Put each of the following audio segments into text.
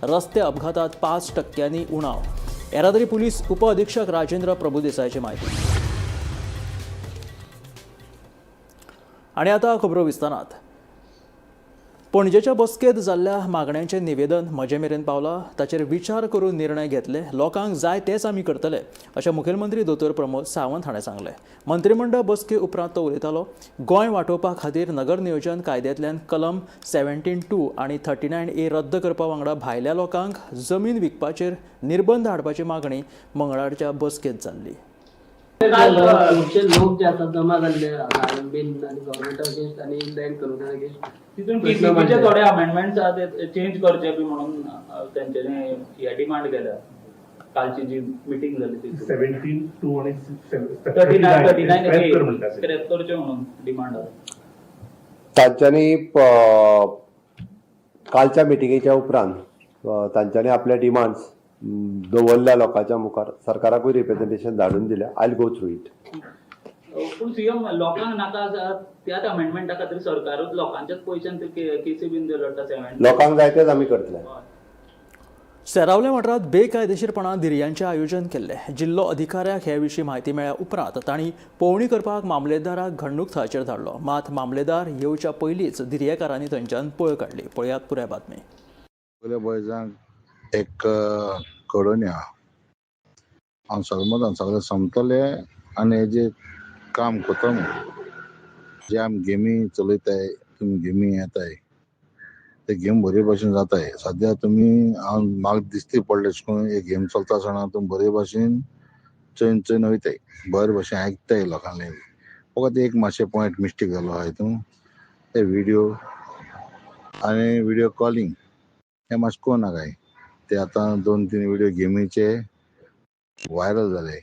रस्ते अपघातात 5% उणाव. येरादारी पुलीस उपअधिक्षक राजेंद्र प्रभुदेसायाची माहिती. आणि आता खबरो विस्तारात. पणजेच्या बसकेत जाल्ल्या मागण्यांचें निवेदन म्हजे मेरेन पावलां. ताचेर विचार करून निर्णय घेतले. लोकांक जाय तेच आमी करतले, अशें मुखेलमंत्री दोतोर प्रमोद सावंत हाणें सांगलें. मंत्रीमंडळ बसके उपरांत तो उलयतालो. गोंय वाटोवपा खातीर नगर नियोजन कायद्यांतल्यान कलम 17(2) आनी 39A रद्द करपा वांगडा भायल्या लोकांक जमीन विकपाचेर निर्बंध हाडपाची मागणी मंगळारच्या बसकेंत जाल्ली. काल खुबशे लोक जे आसा जमा जाल्ले बीन आनी गव्हर्मेंटा अगेन्स्ट आनी लँड कन्वर्जना अगेन्स्ट. तितून टीसीपीचे थोडे अमेंडमेंट्स आहा, ते चेंज करचे बी म्हणून तेंच्यांनी हे डिमांड केल्या कालची जी मिटींग जाली तितून. 17(2) आणि 39, 39 स्क्रॅप कर म्हणटा ते. स्क्रॅप करचे म्हणून डिमांड आहा. तांच्यांनी कालच्या मिटिंगेच्या उपरांत तांच्यांनी आपले डिमांड्स दवरल्या लोकांच्या मुखार. सरकाराकूय रिप्रेझेंटेशन धाडून दिल्या. I go through it. पूण सीएम, लोकांक नाका आसा त्याच अमेंडमेंटा खातीर सरकारूच लोकांच्याच पयशान ते केसी बीन लढटा सेव्हन. लोकांक जाय तेच आमी करतले. सेरावले वाठारांत बेकायदेशीरपणान धिरयांचें आयोजन केल्लें. जिल्लो अधिकाऱ्याक हे विशीं म्हायती मेळ्ळ्या उपरांत तांणी पळोवणी करपाक मामलेदाराक घडणूक थळाचेर धाडलो. मात मामलेदार येवच्या पयलींच धिरयेकारांनी थंयच्यान पळ काडली. पळयात पुराय बातमी. सगल्या बॉयजांक एक कळोवणी आहा, हांव सगळे सगळें समतले आनी हेजेर काम करता म्हूण. जे आमी गेमी चलयताय, तुमी गेमी येताय, ते गेम बरे भाशेन जाताय. सद्या तुमी हांव म्हाका दिश्टी पडले अशें करून हे गेम चलता आसतना तुमी बरे भाशेन चोयन चोयन वयताय, बरे भाशेन आयकताय लोकांले. फकत एक मातशें पॉयंट मिस्टेक जालो आहा हितून, ते विडियो आनी विडियो कॉलिंग हें मातशें करूं नाकाय. ते आतां दोन तीन विडियो गेमीचे व्हायरल जाले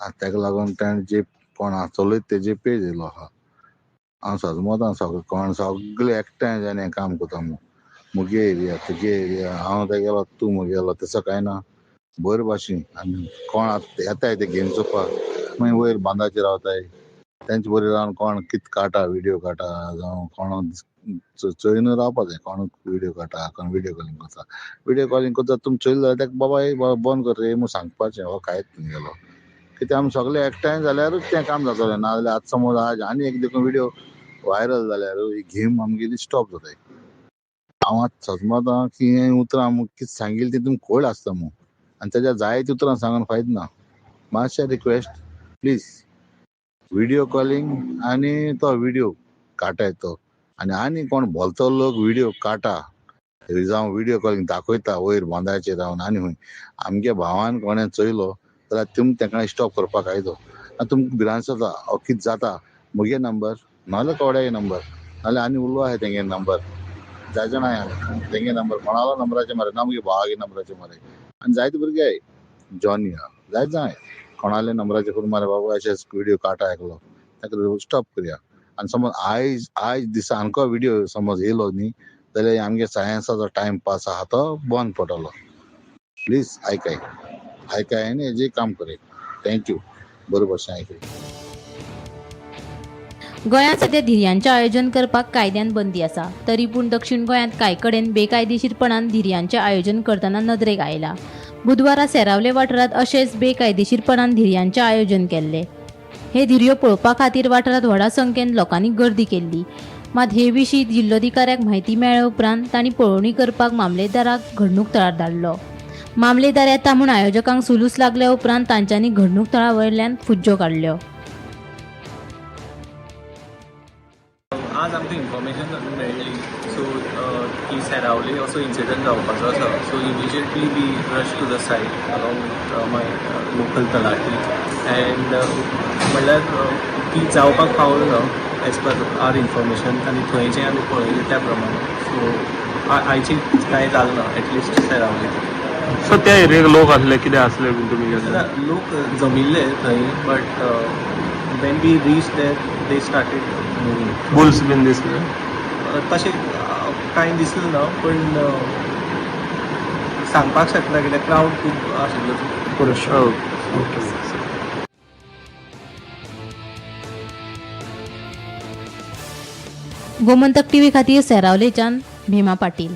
आनी ताका लागून ताणें जे कोण चलयता तेजे पेज येयलो आहा. हांव सजमत सगळे कोण सगळे एकठांय जावन हें काम करता म्हूण. मुगे एरिया, तुगे एरिया, हांव तेगेलो, तूं मुगेलो, तसो कांय ना. बरे भाशेन. आनी कोण आतां येताय ते गेम चोवपाक, मागीर वयर बांदाचेर रावताय, तेंचे बरें रावन कोण कित काडटा, विडियो काडटा जावं कोण चोयनू रावपा जाय. कोण विडियो काडटा, कोण विडियो कॉलिंग करता. विडियो कॉलिंग करता तुमी चोयले जाल्यार ताका, बाबा हे बंद कर रे म्हूण सांगपाचें. हो कांयच तुमगेलो कित्याक आमी सगळे एकठांय जाल्यारूच तें काम जातलें. ना जाल्यार आतां समज आज आनी एक देखून विडियो व्हायरल जाल्यार ही गेम आमगेली स्टॉप जाताय. हांव आतां सजमता की हें उतरां आमी कितें सांगिल्ली ती तुमकां कळ्ळें आसता म्हूण आनी तेज्या जायतीं उतरां सांगून फायद ना. मातशें रिक्वेस्ट प्लीज, विडियो कॉलिंग आनी तो विडियो काडटाय तो आनी आनी कोण भलतो लोक विडियो काडटा जावं विडियो कॉलिंग दाखयता वयर बांदाचेर रावन आनी खंय आमगे भावान कोणें चोयलो जाल्यार तुमी ताका स्टॉप करपाक कायदो. आनी तुमकां भिरांत जाता हो कितें जाता, मुगे नंबर नाजाल्यार कोड्यागे नंबर नाजाल्यार आनी उलो आहाय तेंगे नंबर. जाय जाणां आहाय तेंगे नंबर, कोणालो नंबराचेर मारय ना, मुगे भावागे नंबराचेर मारय. आनी जायते भुरगे आहाय, जॉनी आहा, जायते जाण आहाय, कोणाले नंबराचेर करून मारे बाबा अशेंच विडियो काडटा एकलो, ताका स्टॉप करया. आनी समज आयज आयज दिसा आमकां विडियो समज येयलो न्ही जाल्यार आमगे सायन्साचो टायम पास आहा तो बंद पडटलो. प्लीज आयकाय, आयकाय आनी हेजेर काम करय. Thank you, बरे भशेन आयकय. गोंयांत सध्या धिरयांचें आयोजन करपाक कायद्यान बंदी आसा. तरी पूण दक्षिण गोंयांत कांय कडेन बेकायदेशीरपणान धिरयांचें आयोजन करतना नदरेक आयलां. बुधवारा सेरावले वाठारांत अशेंच बेकायदेशीरपणान धिरयांचें आयोजन केल्लें. हे धिरयो पळोवपा खातीर वाठारांत व्हडा संख्येन लोकांनी गर्दी केल्ली. मात हे विशीं जिल्लोधिकाऱ्याक म्हायती मेळ्ळे उपरांत तांणी पळोवणी करपाक मामलेदाराक घडणूक थळार धाडलो. मामलेदार येता म्हूण आयोजकांक सुलूस लागल्या उपरांत तांच्यांनी घडणूक थळा वयल्यान फुज्जो काडल्यो. आज आमकां इन्फॉर्मेशन मेळ्ळी सो की सेरावली असो इन्सिडंट जावपाचो आसा. So immediately we rush to the site along with my local talathi and म्हणल्यार ती जावपाक पावलो ना एज पर our information आनी थंय जें आमी पळयलें त्या प्रमाणे. सो आयची कांय जालें ना एटलिस्ट सेरावली. सो त्या एरियेक लोक आसले, कितें आसले बीन तुमी गेले? लोक जमिल्ले थंय, but when we reach there they started moving. Bulls बीन दिसले? तशें कांय दिसलें ना, पण सांगपाक शकना कित्याक क्रावड खूब आशिल्लो. ओके. गोमंतक टीव्ही खातीर सेरावलेच्यान भीमा पाटील.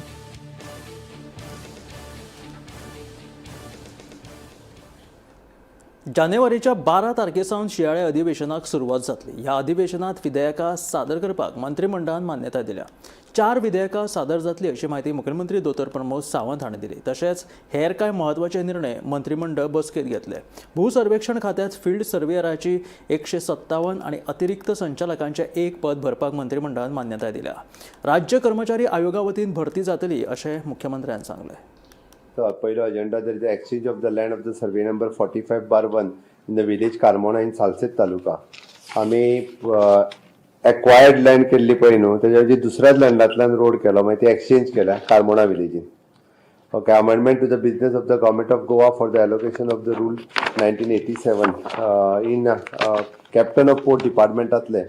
जानेवारीच्या 12 तारखे सावन शियाळे अधिवेशनाक सुरवात जातली. ह्या अधिवेशनात विधेयकां सादर करपाक मंत्रिमंडळान मान्यताय दिल्या. 4 विधेयकां सादर जातली अशी म्हायती मुखेलमंत्री दोतोर प्रमोद सावंत हांणी दिली. तशेंच हेर कांय म्हत्वाचे निर्णय मंत्रिमंडळ बसकेंत घेतले. भूसर्वेक्षण खात्यांत फिल्ड सर्वेयराची 157 आनी अतिरिक्त संचालकांचें 1 पद भरपाक मंत्रिमंडळान मान्यताय दिल्या. राज्य कर्मचारी आयोगा वतीन भरती जातली अशें मुख्यमंत्र्यान सांगलें. तर पयलो agenda, there is exchange of the land of the survey number 45/1 in the village Carmona in Salcete taluka. आमी एक्वायर्ड लँड केल्ली पळय न्हू, तेज्या दुसऱ्याच लँडांतल्यान रोड केलो, मागीर ती एक्सचेंज केल्या कार्मोणा विलेजीन. Okay, amendment to the business of the Government of Goa for the allocation of the rule 1987 in Captain of Port डिपार्टमेंटातले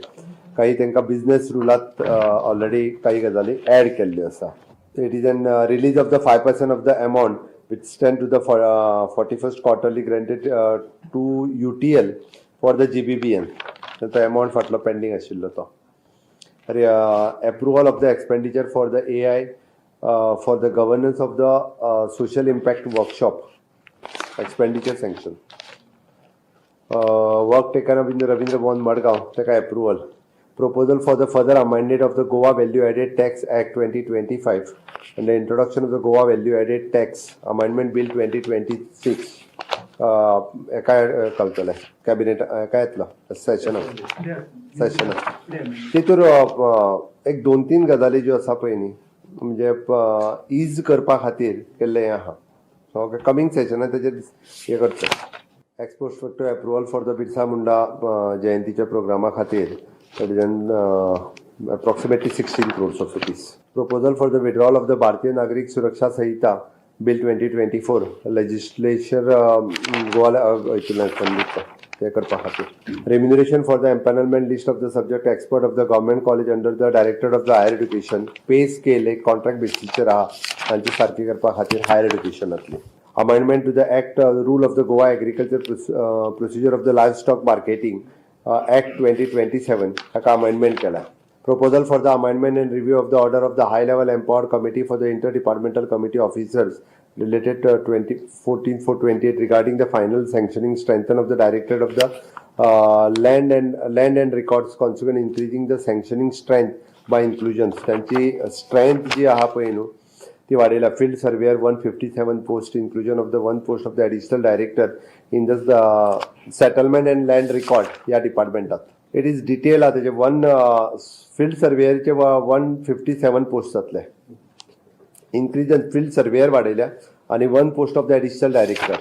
काही तांकां बिजनेस रुलात ऑलरेडी काही गजाली ऍड केल्ल्यो आसा. It is an release of the 5% of the amount which stand to the 41st quarterly granted to UTL for the GBBN. तो amount फाटलो pending आशिल्लो तो. Approval of the expenditure for the AI for the governance of the social impact workshop expenditure sanction. Work taken up in the Ravindra Bhavan Madgaon ताका approval. Proposal for the further amendment of the Goa Value Added Tax Act 2025 and the introduction of the Goa Value Added Tax Amendment Bill 2026 एका कळटलें cabinet एका येतलो सेशनाक सेशनाक. तितूर एक दोन तीन गजाली ज्यो आसा पळय न्ही, म्हणजे is करपा खातीर केल्लें हें आहा. ओके, कमींग सेशनाक तेजेर हें करता. Ex post facto approval for the Birsa Munda जयंतीच्या प्रोग्रामा खातीर, that is an approximately 16 crores of rupees. Proposal for the withdrawal of the Bharatiya Nagarik Suraksha Sanhita Bill 2024 legislature Goa हितूंतल्यान ते करपा खातीर. Remuneration for the empanelment list of the subject expert of the government college under the Directorate of the Higher Education pay scale एक contract बेसीसचेर आहा, तांची सारकी करपा खातीर higher एड्युकेशनांतली. Amendment to the Act Rule of the Goa Agriculture Procedure of the Livestock Marketing Act 2027 हाका amendment केला. Proposal for the amendment and review of the order of the High Level Empowered Committee for the Inter Departmental Committee Officers related to 2014 428 regarding the final sanctioning strengthen of the Directorate of the Land and Records, consequent increasing the sanctioning strength by inclusions. त्यांची strength जी आहा पळय न्हू, ती वाडयल्या. Field surveyor 157 post, inclusion of the one post of the additional director in the Settlement and Land Record ह्या डिपार्टमेंटात. It is detail आहा तेजे. One field सर्वेयरचे 157 post जातले, इन्क्रीज इन फील्ड सर्वेयर वाडयल्या आनी one post of the additional director.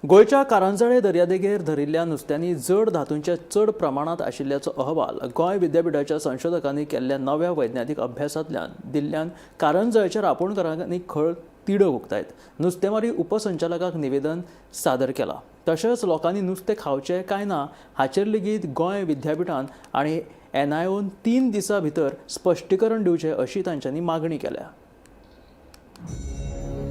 गोंयच्या कारंजळे दर्यादेगेर धरिल्ल्या नुस्त्यांनी जड धातूंचे चड प्रमाणांत आशिल्ल्याचो अहवाल गोंय विद्यापिठाच्या संशोधकांनी केल्ल्या नव्या वैज्ञानीक अभ्यासांतल्यान दिल्ल्यान कारंजळेच्या रापोणकारांनी खर तिडक उक्तायत नुस्तेमारी उपसंचालकाक निवेदन सादर केलां. तशेंच लोकांनी नुस्तें खावचें काय ना हाचेर लेगीत गोंय विद्यापिठान आनी एनआयओन 3 दिसां भितर स्पश्टीकरण दिवचें अशी तांच्यांनी मागणी केल्या.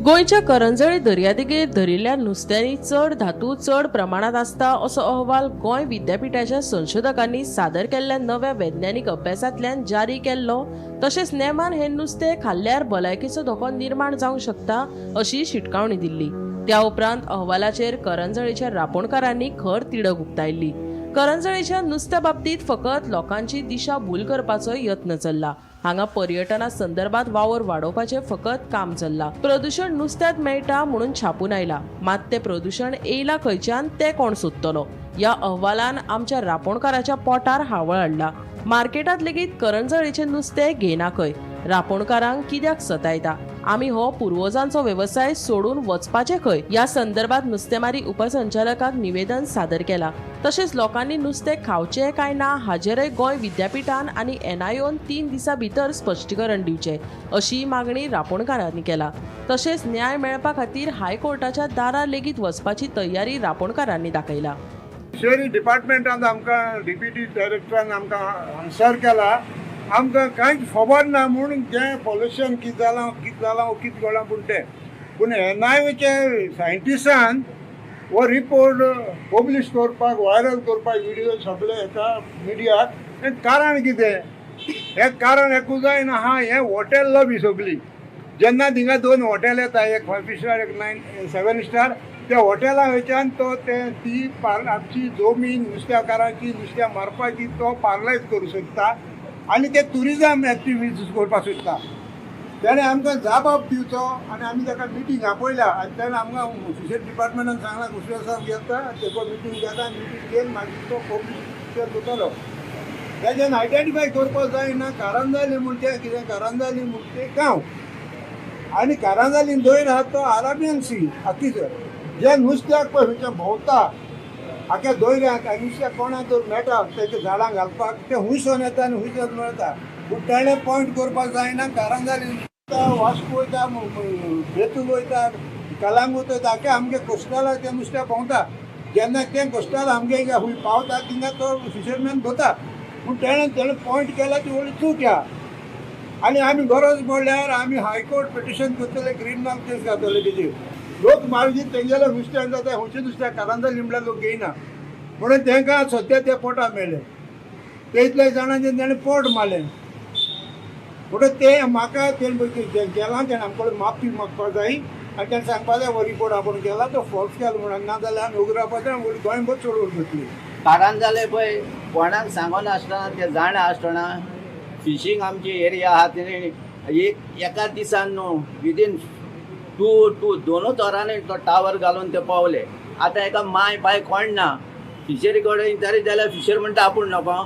गोंयच्या करंजळे दर्यादेगेर धरिल्ल्या नुस्त्यांनी चड धातू चड प्रमाणात आसता असो अहवाल गोंय विद्यापिठाच्या संशोधकांनी सादर केल्ल्या नव्या वैज्ञानीक अभ्यासांतल्यान जारी केल्लो. तशेंच नेमान हें नुस्तें खाल्ल्यार भलायकेचो धोको निर्माण जावंक शकता अशी शिटकावणी दिल्ली. त्या उपरांत अहवालाचेर करंजळेच्या रापोणकारांनी खर तिडक उक्तायल्ली. करंजळेच्या नुस्त्या बाबतीत फकत लोकांची दिशा भूल करपाचो यत्न चल्ला. हांगा पर्यटना संदर्भात वावर वाडोवपाचें फकत काम चल्लां. प्रदुशण नुस्त्यांत मेळटा म्हणून छापून आयला, मात तें प्रदुशण येयलां खंयच्यान तें कोण सोदतलो? ह्या अहवालान आमच्या रापोणकाराच्या पोटार हावळ हाडला. मार्केटांत लेगीत करंजळेचें नुस्तें घेयना खंय. रापोणकारांक कित्याक सतायता? आमी हो पुर्वजांचो वेवसाय सोडून वचपाचे खंय. ह्या संदर्भात नुस्तेमारी उपसंचालकाक निवेदन सादर केला. तशेंच लोकांनी नुस्तें खावचें काय ना हाचेरय गोंय विद्यापिठान आनी एनआयओन 3 दिसां भितर स्पश्टीकरण दिवचें अशी मागणी रापोणकारांनी केला. तशेंच न्याय मेळपा खातीर हायकोर्टाच्या दारार लेगीत वचपाची तयारी रापोणकारांनी दाखयला. फिशरी डिपार्टमेंटान आमकां डिप्युटी डायरेक्टरान आमकां आन्सर केला, आमकां कांयच खबर ना म्हूण जें पॉल्युशन कितें जालां, कितें जालां, कितें घडलां. पूण तें पूण एनआयओच्या सायंटिस्टान हो रिपोर्ट पब्लीश करपाक, व्हायरल करपाक विडियो सगळे हेका मिडियाक, हें कारण कितें? हें कारण एकूच जायना आहा, हें हॉटेल लॉबी सगळी. जेन्ना थिंगा दोन हॉटेल येता, एक फायव स्टार, एक 9 7 स्टार. त्या हॉटेला वयच्यान तो ते ती पार आमची जमीन नुस्त्याकारांची नुस्त्या मारपाची तो पार्लायज करूं शकता आनी ते ट्युरिजम एक्टिविटीज करपाक सोदता. तेणें आमकां जाबाब दिवचो आनी आमी ताका मिटींग आपयल्या आनी तेणें आमकां फिशरी डिपार्टमेंटान सांगलां कुशल साहेब घेता तेको मिटींग घेता आनी मिटींग घेवन मागीर तो पब्लिश करतलो. तेज्यान आयडेंटिफाय करपाक जायना कारांजाली म्हणजे कितें, कारांजाली म्हणजे गांव आनी कारांजाली दयर आहा तो आराबियन सी आखीचो जे नुस्त्याक पळय खंयच्या भोंवता आख्या दर्यांत आनी नुस्त्याक कोणाक जर मेळटा तेजे झाडां घालपाक ते हुंयसोन येता आनी हुंयसोन मेळटा. पूण तेणें पॉयंट करपाक जायना. कारांजाली वास्को वयता, बेतूल वयता, कलांगूट वयता, आख्या आमगे कोस्टला ते नुस्त्याक भोंवता. जेन्ना तें कोस्टल आमगे हिंगा खूंय पावता थिंगा तो फिशरमॅन धरता. पूण तेणें पॉयंट केला ती व्हडली चूक आहा आनी आमी गरज पडल्यार आमी हायकोर्ट पिटिशन करतले, क्रिमिनल केस घातले तेजेर. लोक मागीर तेंगेले नुस्त्याक जाता खंयचे नुस्त्याक कारांजाली म्हणल्यार लोक घेयना म्हणून तांकां सद्या ते पोटा मेळ्ळे ते इतले जाणांचे तेणें पोट मारलें. म्हणून ते म्हाका तेणें गेला तेणें आमकां माफी मागपाक जाय आनी तेणें सांगपाक जाय हो रिपोर्ट आपूण केला तो फॉल्स केलो म्हणून, ना जाल्यार आमी उगडावपाचें आनी गोंयभर चळवळ करतली. कारांजाले पळय कोणाक सांगनासतना ते जाणा आसतना फिशींग आमची एरिया आहा तेणी एक एका दिसान न्हू विदीन टू दोनूच वरांनी तो टावर घालून ते पावले. आतां एका माय बाय कोण ना फिशरी कडेन विचारीत जाल्यार फिशर म्हणटा आपूण नको,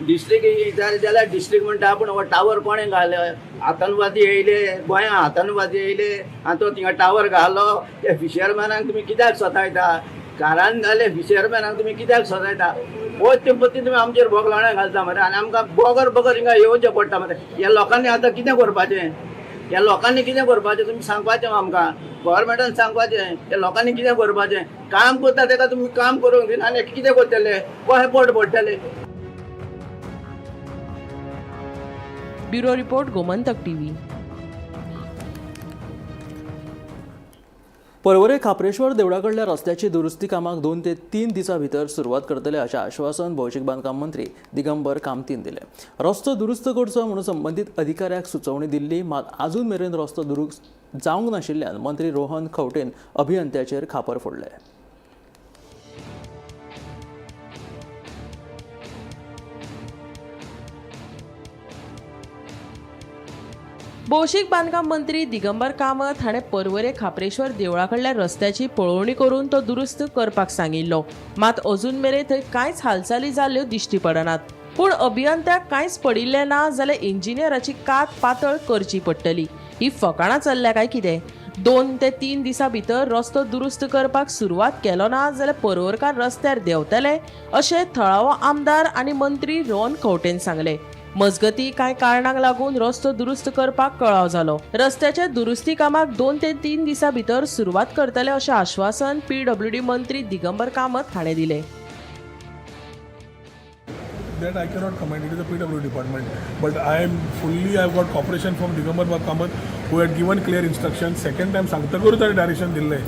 डिस्ट्रिक्ट विचारीत जाल्यार डिस्ट्रिक्ट म्हणटा आपूण हो टावर कोणें घाले, आतंकवादी येयले गोंया, आतंकवादी येयले आनी तो थिंगा टावर घालो. त्या फिशरमॅनाक तुमी कित्याक सतायता? कारांजाले फिशरमॅनाक तुमी कित्याक सतायता? पोत्ते पोत्ते तुमी आमचेर बोगलाणां घालता मरे आनी आमकां बगर बगर हिंगा येवचें पडटा मरे. ह्या लोकांनी आतां कितें करपाचें? ह्या लोकांनी कितें करपाचें तुमी सांगपाचें आमकां, गव्हर्मेंटान सांगपाचें ह्या लोकांनी कितें करपाचें. काम करता तेका तुमी काम करूंक दिना आनी कितें करतले, कशें पोट पडटलें? Bureau report, Gomantak TV. Porvorim Khapreshwar देवळा कडल्या रस्त्याची दुरुस्ती कामाक 2 ते 3 दिसां भितर सुरवात करतले अशें आश्वासन भौशीक बांदकाम मंत्री दिगंबर कामतीन दिलें. रस्तो दुरुस्त करचो म्हणून संबंदीत अधिकाऱ्याक सुचोवणी दिल्ली, मात आजून मेरेन रस्तो दुरुस्त जावंक नाशिल्ल्यान मंत्री रोहन खंवटेन अभियंत्याचेर खापर फोडले. भौशीक बांदकाम मंत्री दिगंबर कामत हाणें पर्वरे खाप्रेश्वर देवळा कडल्या रस्त्याची पळोवणी करून तो दुरुस्त करपाक सांगिल्लो, मात अजून मेरेन थंय कांयच हालचाली जाल्ल्यो दिश्टी पडनात. पूण अभियंत्याक कांयच पडिल्लें ना जाल्यार इंजिनियराची कात पातळ करची पडटली. ही फकाणां चल्ल्या काय कितें? 2 ते 3 दिसां भितर रस्तो दुरुस्त करपाक सुरवात केलो ना जाल्यार पर्वरकार रस्त्यार देंवतले अशें थळावो आमदार आनी मंत्री रोहन खंवटेन सांगलें. मजगती कांय कारणांक लागून रस्तो दुरुस्त करपाक कळाव जालो. रस्त्याच्या दुरुस्ती कामाक 2 ते 3 दिसां भितर सुरवात करतले अशें आश्वासन पीडब्ल्यूडी मंत्री दिगंबर कामत हाणें दिलें. That I cannot comment. It is the PWD department. But I am fully, I have got cooperation from Digambar Kamath, who had given clear instructions. Second time सांगता करून ताणें डायरेक्शन दिल्लें.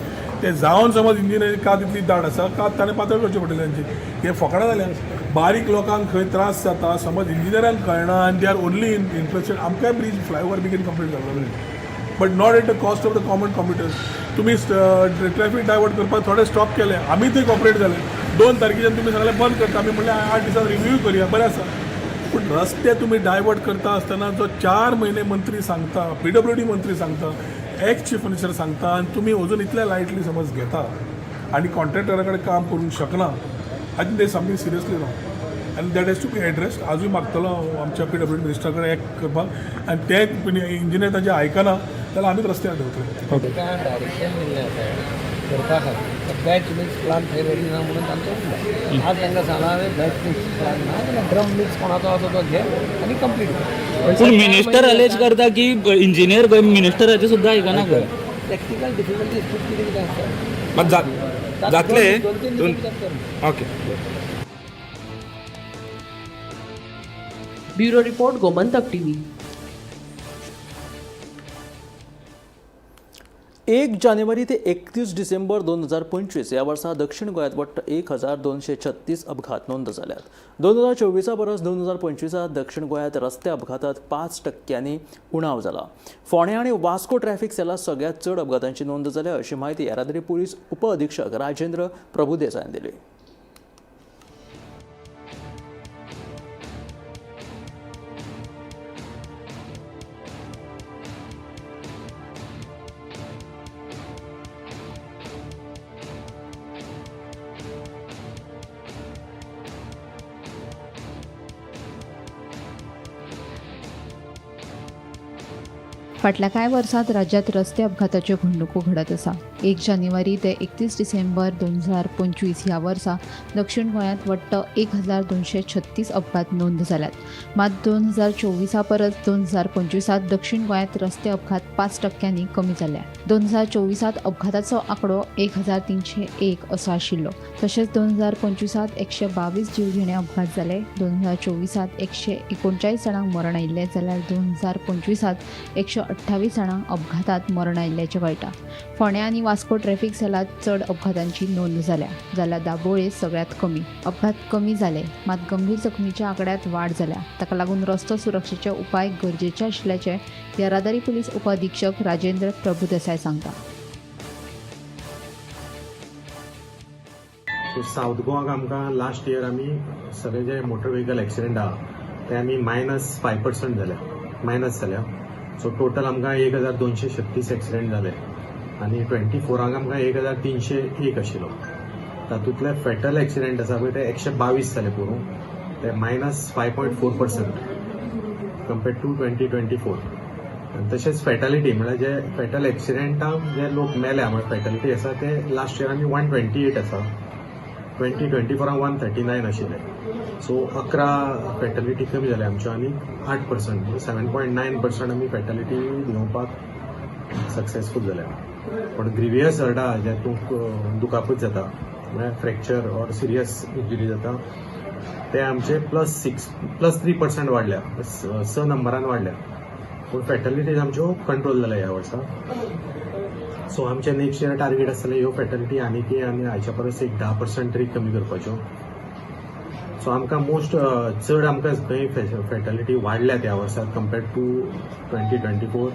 ते जावन समज इंजिनियर कात इतली दाट आसा, कात ताणें पातळ करचें पडटलें तांची. हे फकाणां जाल्यां. बारीक लोकांक खंय त्रास जाता समज इंजिनियरांक कळना आनी they are only interested. आमकांय ब्रीज फ्लायओवर बेगीन कंप्लीट जाल्लो, but not at the cost of the common commuters. तुमी ट्रॅफिक डायवर्ट करपाक थोडे स्टॉप केले, आमी थंय कॉपरेट जाले. 2 तारखेच्यान तुमी सगळें बंद करता, आमी म्हणलें 8 दिसान रिव्यू करुया, बरें आसा. पूण रस्ते तुमी डायवर्ट करता आसतना जो 4 म्हयने मंत्री सांगता, पीडब्ल्यूडी मंत्री सांगता, एक्स चीफ मिनिस्टर सांगता, आनी तुमी अजून इतले लायटली समज घेता आनी कॉन्ट्रॅक्टरा कडेन काम करूंक शकना. I think there something seriously wrong आनी that has to be addressed. आजूय मागतलो हांव आमच्या पीडब्ल्यूडी मिनिस्टरा कडेन एक्ट करपाक आनी ते इंजिनियर तांचे आयकना जाल्यार आमीच रस्त्यार देंवतले. डायरेक्शन दिल्लें आसा करपा खातीर बॅच मिक्स प्लान थंय रेडी ना म्हणून तांचो उरला. आज तांकां सांगलां हांवें बॅच मिक्स प्लान ना जाल्यार ड्रम मिक्स कोणाचो आसा तो घे आनी कंप्लीट कर. पूण मिनिस्टर अलेज करता की इंजिनियर खंय मिनिस्टराचें सुद्दां आयकना खंय. टॅक्निकल डिफिकल्टीज खूब कितें कितें आसता. जातले 2-3 दिसां भितर कर. Okay. Bureau report, Gomantak TV. 1 जानेवारी ते 31 डिसेंबर 2025 ह्या वर्सा दक्षिण गोंयांत वट्ट 1236 अपघात नोंद जाल्यात. 2024 परस 2025 दक्षिण गोंयांत रस्ते अपघातात 5% उणाव जाला. फोंडें आनी वास्को ट्रॅफिक सेलांत सगळ्यांत चड अपघातांची नोंद जाल्या अशी म्हायती येरादारी पुलीस उपअधिक्षक राजेंद्र प्रभुदेसायान दिली. फाटल्या कांय वर्सांत राज्यांत रस्ते अपघाताच्यो घडणुको घडत आसा. 1 जानेवारी ते 31 डिसेंबर 2025 ह्या वर्सा दक्षिण गोंयांत वट्ट 1236 अपघात नोंद जाल्यात. मात 2024 परस 2025 दक्षिण गोंयांत रस्ते अपघात 5% कमी जाल्या. 2024 अपघाताचो आंकडो 1301 असो आशिल्लो. तशेंच 2025 122 जीवघेणे अपघात जाले. 2024 139 जाणांक मरण आयिल्लें जाल्यार 2025 128 जाणांक अपघातात मरण आयिल्ल्याचें कळटा. फोंडें आनी वास्को ट्रॅफिक सेलांत चड अपघातांची नोंद जाल्या, जाल्यार दाबोळे सगळ्यांत कमी. अपघात कमी जाले मात गंभीर जखमीच्या आंकड्यांत वाड जाल्या. ताका लागून रस्तो सुरक्षेचे उपाय गरजेचे आशिल्ल्याचें येरादारी पुलीस उपअधिक्षक राजेंद्र प्रभुदेसाय सांगता. सावथ गोवाक आमकां लास्ट इयर आमी सगळे जे मोटर व्हेकल एक्सिडेंट आहा ते आमी -5% जाल्या, मायनस जाल्या. सो टोटल आमकां 1236 एक्सिडेंट जाले आनी 24 आमकां 1301 आशिल्लो. तातूंतले फेटल एक्सिडेंट आसा पळय ते 122 जाले पुरो, ते -5.4% कंपेर्ड टू 2024. आनी तशेंच फेटालिटी म्हळ्यार जे फेटल एक्सिडेंटाक जे लोक मेल्या म्हळ्यार फेटालिटी आसा ते लास्ट इयर आमी 128 आसा, 2024 139 आशिल्ले. सो 11 फेटालिटी कमी जाल्या आमच्यो आनी 8% 7.9% आमी फेटालिटी देंवपाक सक्सेसफूल जाल्या. पण ग्रिवियस हर्ट आहा जे तुमकां दुखापत जाता म्हळ्यार फ्रॅक्चर ऑर सिरियस इंजुरी जाता ते आमचे +3% वाडल्या, 6 नंबरान वाडल्या. पूण फेटालिटीज आमच्यो कंट्रोल जाल्या ह्या वर्सा. सो आमचे नेक्स्ट इयर टार्गेट आसतलें ह्यो फेटालिटी आनीकय आनी हाच्या परस एक 10% तरी कमी करपाच्यो. सो आमकां मोस्ट चड आमकां खंय फेटालिटी वाडल्या त्या वर्सा compared to 2024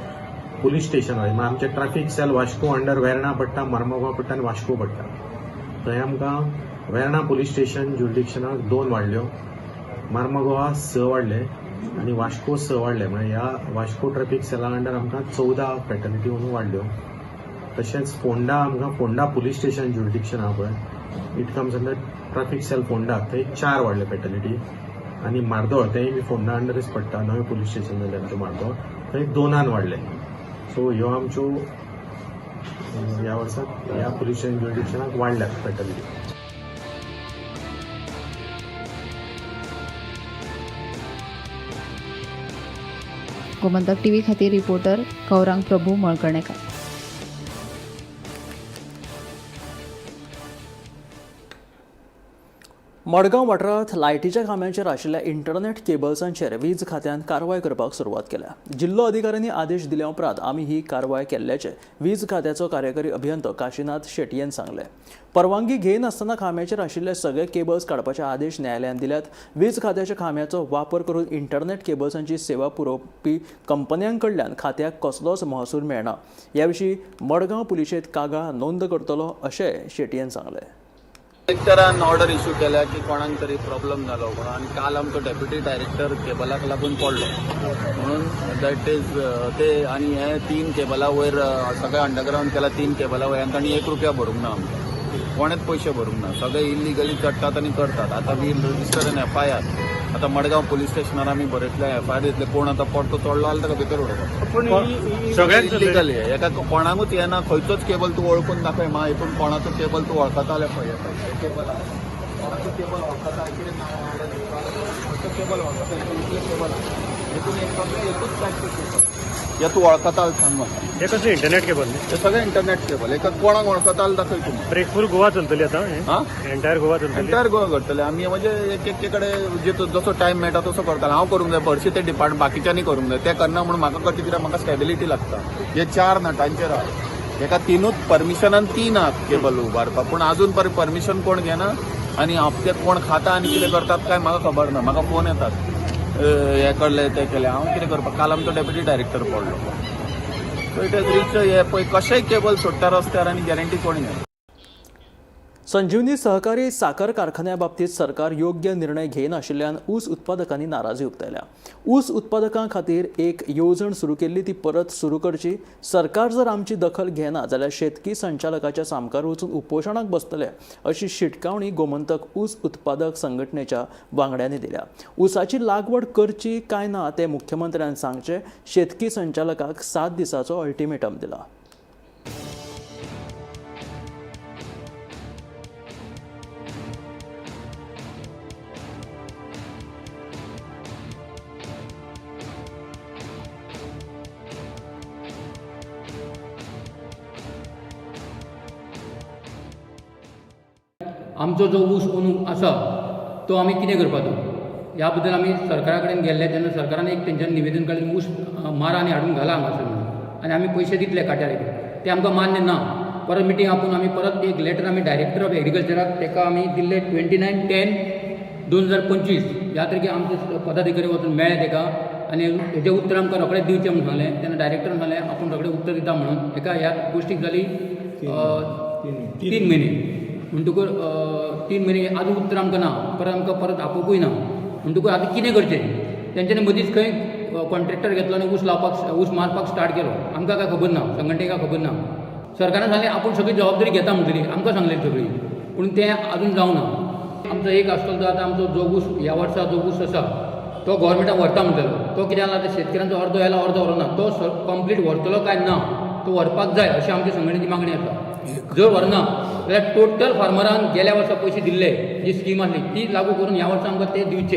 police station wise. आमचे traffic cell Vasco under Verna पडटा, मर्मगांव पडटा आनी वास्को पडटा. थंय आमकां वेर्णा पुलीस स्टेशन ज्युरिडिक्शनाक 2 वाडल्यो, मार्मागोवा 6 वाडले आनी वास्को 6 वाडले. म्हळ्यार ह्या वास्को ट्रॅफिक सेला अंडर आमकां 14 फेटालिटी अंदू वाडल्यो. तशेंच फोंडा आमकां फोंडा पुलीस स्टेशन ज्युरिडिक्शन आहा पळय, it comes under traffic cell Ponda, थंय 4 वाडले फेटालिटी. आनी मार्दोळ तेंय बी फोंडा अंडरच पडटा, नवें पुलीस स्टेशन जालें आमचें मार्दोळ, थंय 2 वाडले. सो ह्यो आमच्यो ह्या वर्सा ह्या पुलीस स्टेशन ज्युरिडिक्शनाक वाडल्यात फेटालिटी. गोमंतक टीव्ही खातीर रिपोर्टर गौरांग प्रभू मळकर्णेकार. मडगांव वाठारांत लायटीच्या खांब्यांचेर आशिल्ल्या इंटरनेट केबल्सांचेर वीज खात्यान कारवाय करपाक सुरवात केल्या. जिल्लो अधिकाऱ्यांनी आदेश दिल्या उपरांत आमी ही कारवाय केल्ल्याचें वीज खात्याचो कार्यकारी अभियंतो काशीनाथ शेटयेन सांगलें. परवानगी घेयनासतना खांब्याचेर आशिल्ले सगळे केबल्स काडपाचे आदेश न्यायालयान दिल्यात. वीज खात्याच्या खांब्याचो वापर करून इंटरनेट केबल्सांची सेवा पुरोवपी कंपन्यां कडल्यान खात्याक कसलोच महसूल मेळना. ह्या विशीं मडगांव पुलिशेंत कागाळ नोंद करतलो अशें शेटयेन सांगलें. कलेक्टरान ऑर्डर इश्यू केल्या की कोणाक तरी प्रॉब्लम जालो म्हणून, आनी काल आमचो डेप्युटी डायरेक्टर केबलाक लागून पडलो म्हणून that is ते. आनी हे 3 केबला वयर सगळे अंडरग्रावंड केला, 3 केबला वयर तांणी 1 रुपया भरूंक ना, आमकां कोणेच पयशे भरूंक ना, सगळे इल्लिगली चडटात आनी करतात. आतां we register N FIR, आतां मडगांव पुलीस स्टेशनार आमी बरयतले एफआयआर दितले. कोण आतां परतो चडलो जाल्यार ताका भितर उडोवपाचो. इल्लिगली एका कोणाकूच येना, खंयचोच केबल तूं वळखून दाखय मा, हितून कोणाचो केबल तूं वळखता जाल्यार पळय, केबल आसा कोणाचो केबल वळखता, कितें नांव खंयचो केबल वळखता, इतले केबल आसा हितून एक सगळें एकूच टायपचो केबल हे तूं वळखता जाल्यार सांग म्हाका. हे कसलें इंटरनेट केबल? हे सगळें इंटरनेट केबल. एका कोणाक वळखता जाल्यार दाखय तूं. ब्रेक फूल गोवा चलतली आतां? एंटायर गोवा चलतली? एंटायर गोवा करतले आमी. म्हणजे एक एके कडेन जे जसो टायम मेळटा तसो करताले. हांव करूंक जाय हरशीं ते डिपार्टमेंट, बाकीच्यांनी करूंक जाय, ते करना म्हणून म्हाका करचें कित्याक म्हाका स्टेबिलिटी लागता. हे 4 नटांचेर आहा, हेका तिनूच परमिशनान तीन आहात केबल उबारपाक, पूण अजून पर्यंत परमिशन कोण घेना आनी हप्ते कोण खाता आनी कितें करतात काय म्हाका खबर ना. म्हाका फोन येतात हे कडले ते केले, हांव कितें करपाक. काल आमचो डेप्युटी डायरेक्टर पडलो. सो it has reach हे पळय कशेंय केबल सोडटा रस्त्यार आनी गॅरंटी कोण घेना. संजीवनी सहकारी साकर कारखान्या बाबतीत सरकार योग्य निर्णय घेयनाशिल्ल्यान ऊस उत्पादकांनी नाराजी उक्तायल्या. ऊस उत्पादकां खातीर एक येवजण सुरू केल्ली ती परत सुरू करची. सरकार जर आमची दखल घेना जाल्यार शेतकी संचालकाच्या सामकार वचून उपोशणाक बसतले अशी शिटकावणी गोमंतक ऊस उत्पादक संघटनेच्या वांगड्यांनी दिल्या. ऊसाची लागवड करची काय ना ते मुख्यमंत्र्यान सांगचे. शेतकी संचालकाक 7 दिसाचो अल्टिमेटम दिला. आमचो जो ऊस अंदू आसा तो आमी कितें करपाचो ह्या बद्दल आमी सरकारा कडेन गेल्ले तेन्ना सरकारान एक तेंच्यान निवेदन काडलें, ऊस मारा आनी हाडून घाला हांगासर म्हणून आनी आमी पयशे दितले काट्यार, ते आमकां मान्य ना. परत मिटींग आपोवन आमी परत एक लेटर आमी डायरेक्टर ऑफ एग्रीकल्चराक ताका आमी दिल्ले 29/10/2025 ह्या तारखेक आमचे पदाधिकारी वचून मेळ्ळे ताका आनी हेजें उत्तर आमकां रोखडेंच दिवचें म्हणून सांगलें. तेन्ना डायरेक्टरान सांगलें आपूण रोखडें उत्तर दिता म्हणून. हेका ह्या गोश्टीक जाली 3 म्हयने म्हणटकूच 3 म्हयने आजून उत्तर आमकां ना, परत आमकां परत आपोवपूय ना. म्हणटकूच आतां कितें करचें, तेंच्यांनी मदींच खंय कॉन्ट्रेक्टर घेतलो आनी ऊस लावपाक ऊस मारपाक स्टार्ट केलो. आमकां काय खबर ना, संघटनेक खबर ना. सरकारान सांगलें आपूण सगळी जबाबदारी घेता म्हणटली, आमकां सांगलें सगळी, पूण तें आजून जावना. आमचो एक आसतलो तो आतां आमचो जो ऊस ह्या वर्सा जो ऊस आसा तो गोवोरमेंटाक व्हरता म्हणटलो, तो कितें जाला आतां शेतकऱ्यांचो अर्दो येला अर्दो व्हरना, तो कंप्लीट व्हरतलो काय ना, तो व्हरपाक जाय अशी आमची संघटनेची मागणी आसा. जर व्हरना जाल्यार टोटल फार्मरान गेल्या वर्सा पयशे दिल्ले जी स्कीम आसली ती लागू करून ह्या वर्सा आमकां ते दिवचे,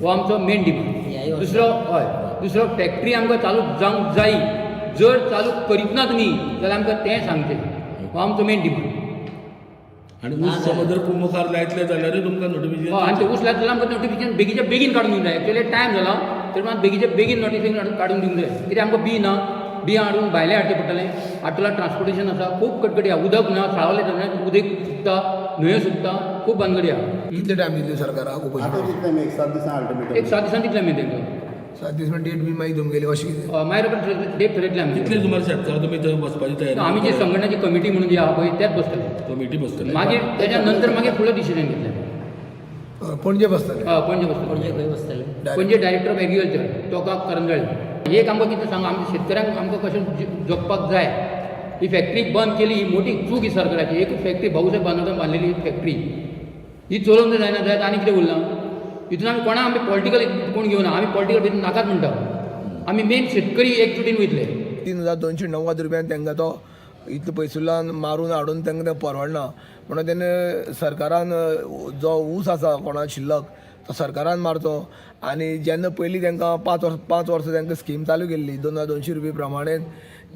हो आमचो मेन डिमांड. दुसरो हय दुसरो फॅक्टरी आमकां चालू जावंक जाय, जर चालू करीत ना तुमी जाल्यार आमकां तें सांगचें, हो आमचो मेन डिमांड. आनी ऊस समज जर मुखार लायतले जाल्यारूय तुमकां नोटिफिकेशन, आनी ते ऊस लायतले जाल्यार आमकां नोटिफिकेशन बेगीच्या बेगीन काडून दिवंक जाय. एक्चुअली टायम जाला तरी मात बेगीच्या बेगीन नोटिफिकेशन काडून दिवंक जाय. कित्याक आमकां बी ना, बियां हाडून भायलें हाडचें पडटलें, हाडटला ट्रान्सपोर्टेशन आसा, खूब कटकटी आसा, उदक ना, साळावले धरणांत उदक सुकता, न्हंयो सुकता, खूब भानगडी आसा. कितले टायम दितले सरकाराक उपोशण? एक 7 दिसां अल्टिमेटम, एक 7 दिसां दितले आमी तांकां. 7 दीस म्हणजे डेट बी मागीर तुमगेली अशी कितें? मागीर डेट थरयतले आमी. कितले सुमार शेतकार तुमी थंय बसपाची तयारी? आमी जी संघटनाची कमिटी म्हणून जी आहा पळय त्याच बसतले, कमिटी बसतले. मागीर तेच्या नंतर मागीर फुडलें डिसिजन घेतलें. पणजे बसतले? हय, पणजे बसतले. पणजे खंय बसतले? पणजे डायरेक्टर ऑफ एग्रीकल्चर टोका करंजळे. एक आमकां कितें सांगा, आमच्या शेतकऱ्यांक आमकां कशें जगपाक जाय. ही फॅक्टरी बंद केली ही मोठी चूक ही सरकाराची. एक फॅक्टरी भाऊसाहेब बांदोडकर बांदलेली फॅक्टरी ही चलोवंक जायना जायत आनी कितें उरलां हितून. आमी कोणा आमी पॉलिटिकल कोण घेवना, आमी पॉलिटिकल भितर नाकाच म्हणटा, आमी मेन शेतकरी एकजुटीन वयतले. 3290 रुपयान तांकां तो इतले पयसुल्ल्यान मारून हाडून तांकां तें परवडना म्हणून तेणें सरकारान जो ऊस आसा कोणा शिल्लक तो सरकारान मारचो. आनी जेन्ना पयलीं तांकां 5 वर्सां तांकां स्कीम चालू केल्ली 2200 रुपया प्रमाणे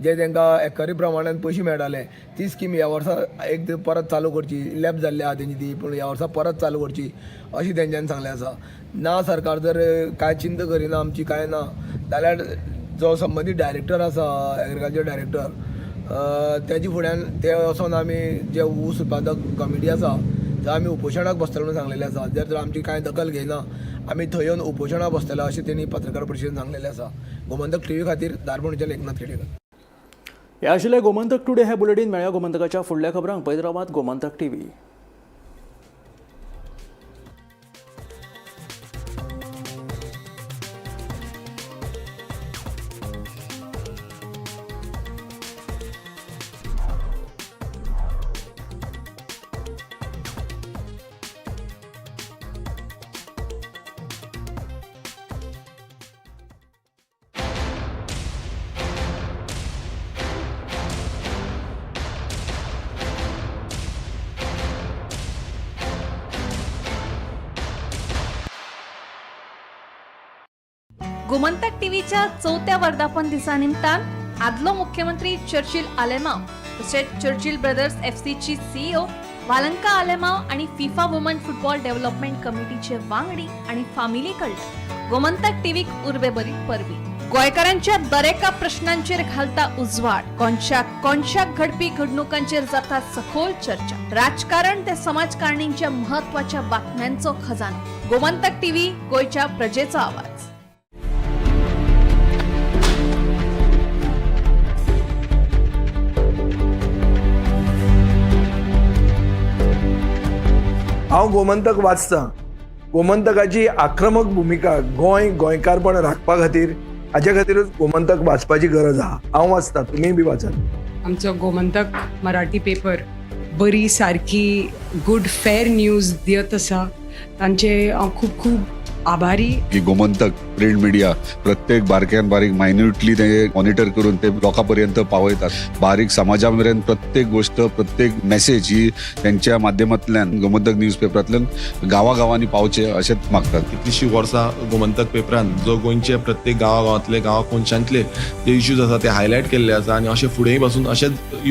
जे तांकां एकरी प्रमाणान पयशे मेळटाले ती स्कीम ह्या वर्सा एक परत चालू करची, लॅप जाल्ली आहा तेंची ती, पूण ह्या वर्सा परत चालू करची अशी तेंच्यांनी सांगलें आसा. ना सरकार जर कांय चिंता करिना आमची कांय ना जाल्यार जो संबंदीत डायरेक्टर आसा एग्रीकल्चर डायरेक्टर तेजे फुड्यान ते वचोन आमी जे ऊस उत्पादक कमिटी आसा थंय आमी उपोशणाक बसतले म्हणून सांगलेलें आसा. जर तर आमची कांय दखल घेयना आमी थंय येवन उपोशणाक बसतले अशें तेणी पत्रकार परिशदेन सांगलेलें आसा. गोमंतक टीव्ही खातीर धारबोणच्यान एकनाथ खेडेकर. हे आशिल्लें गोमंतक टुडे हे बुलेटीन. मेळया गोमंतकाच्या फुडल्या खबरांक. पळयत रावात गोमंतक टीव्ही. गोमंतक टीव्हीच्या चवथ्या वर्धापन दिसा निमतान आदलो मुख्यमंत्री चर्चिल आलेमाव तशेंच Churchill brothers एफसीची CEO Valanka Alemao आणि फिफा वुमन फुटबॉल डेव्हलपमेंट कमिटीचे वांगडी आणि फामिली कडल्यान गोमंतक टीव्हीक उर्बेभरीत परबी. गोंयकारांच्या दरेका प्रश्नांचेर घालता उजवाड. कोनशाक कोनशाक घडपी घडणुकांचेर जाता सखोल चर्चा. राजकारण ते समाजकारणींच्या म्हत्वाच्या बातम्यांचो खजानो. गोमंतक टीव्ही, गोंयच्या प्रजेचो आवाज. हांव गोमंतक वाचतां. गोमंतकाची आक्रमक भुमिका गोंय गोंयकारपण राखपा खातीर, हाजे खातीरूच गोमंतक वाचपाची गरज आहा. हांव वाचतां, तुमीय बी वाचात. आमचो गोमंतक मराठी पेपर बरी सारकी गुड फेर न्यूज दियत आसा, तांचे हांव खूब खूब आभारी. की गोमंतक प्रिंट मिडिया प्रत्येक बारक्यान बारीक मायन्युटली ते मॉनिटर करून ते लोकां पर्यंत पावयतात. बारीक समाजा मेरेन प्रत्येक गोष्ट, प्रत्येक मेसेज ही त्यांच्या माध्यमांतल्यान गोमंतक न्यूज पेपरांतल्यान गांवागांवांनी पावचे अशेंच मागतात. कितलीशीं वर्सां गोमंतक पेपरान जो गोंयचे प्रत्येक गांवागांवांतले, गांवा कोनशांतले जे इश्यूज आसा ते हायलायट केल्ले आसा आनी अशें फुडेंय पासून अशेंच